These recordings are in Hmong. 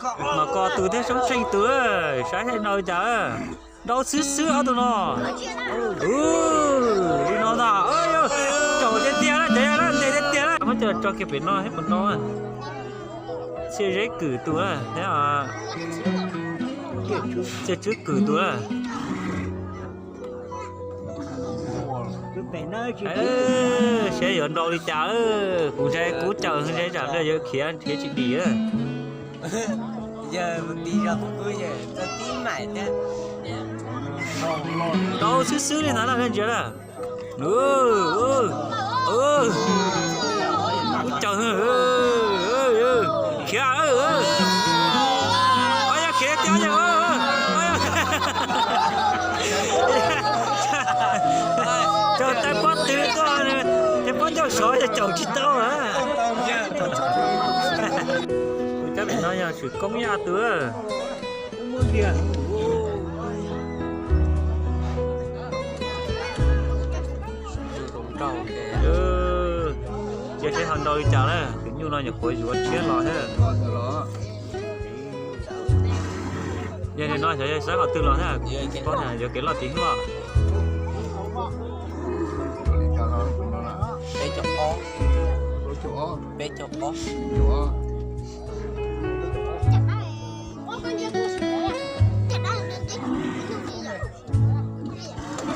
Mas koj tus thiab soob tsheej tus, saib saib nrau li cas. Nrau xwb xwb ob tug no. Li no ntag. Caum tiag tiag na, cov yog ntes tiag tiag na. Muab coj tso kiag pem no thiab puas nrau. Txhiaj Zeb Kwm tus na, thiab Txhiaj Tswb Kwm tus na. Saib yuav nrau li cas, kuv ntshai kub caws ntshai tsam pliag yuav khiav khiav tsis dim. Nrau xwb xwb li ntawd na, ntsia na. Kub caws, khiav, yog khiav tiag. Cog tais pob tw tuaj, tais pob ncauj sov yog caum tsis tau. Tus cab pem no yog Swm Koob Yaj tus. Cia seb ho nrau li cas na, tus nyuj no nyuam qhuav yuav tshiab los thiab. Yog li no xyov yog sab qhov twg los thiab, tsis paub na, yuav kev loj tim hnub.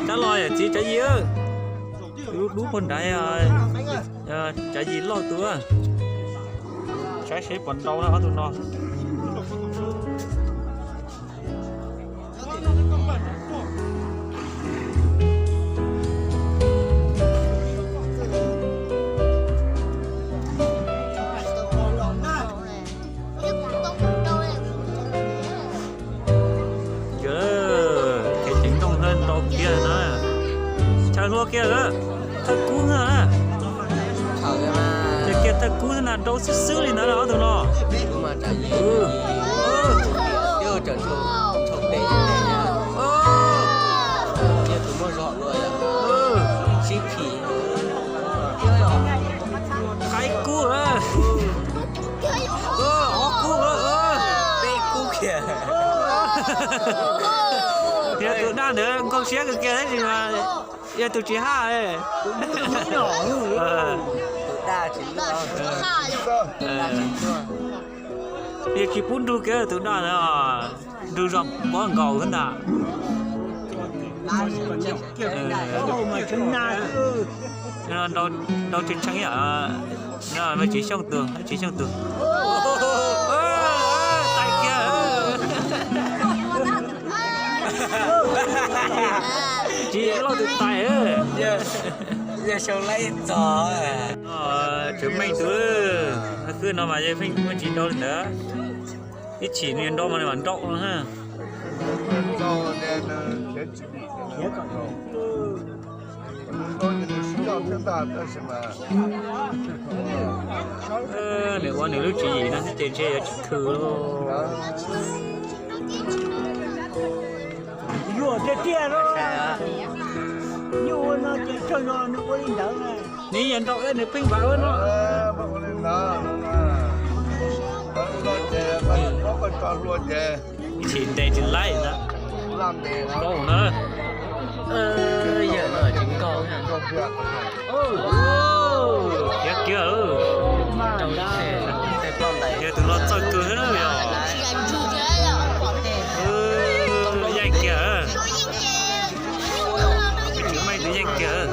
Rab los yawm txiv Tsav Yim, dub dub puag nrad, Tsav Yim Lauj tus. Saib seb puas nrau na ob tug no. Ces ceev nrooj na, nrau kiag na. Chaw hlua kiag, thawj kub na. Ces kiag thawj kub na, nrau xwb xwb li ntawd na ob tug no. Qaib kub, ob kub, peb kub kiag. Yog tus daj ntawd nkaug siab kawg kiag tab sis mas yog tus tsis haj. Yog tsis pub nrug kiag tus daj ntawd, nrug zog pob nkaus xwb ntag. Nrau tshee tshee yom. No, Tsis Xyooj tus, Tsis Xyooj tus. Tais kiag. Tsis Lauj tus tais. Yog Xyooj laib txog. Tswv Meej tus, khwb no mas yog pheej muaj tsis nrau li ntawd. Ib chim nws nrau mas nws mam nrau no na. Nws ua nws lub tswv yim no xwb ces ntshe yuav tsis khwv lauj. Yuam tiag tiag lauj. Nyuj ua no ces tsaug zog nws ua li ntawd. Nws yog nrau nws pheej vam no. Ib chim ntes tsis laib na. Nrau na. Yawm no tsis nkaug. Khiav kiag. Yog tus no txawj kawg thiab na yog. Yeej kiag. Tswv Meej tus yeej kiag.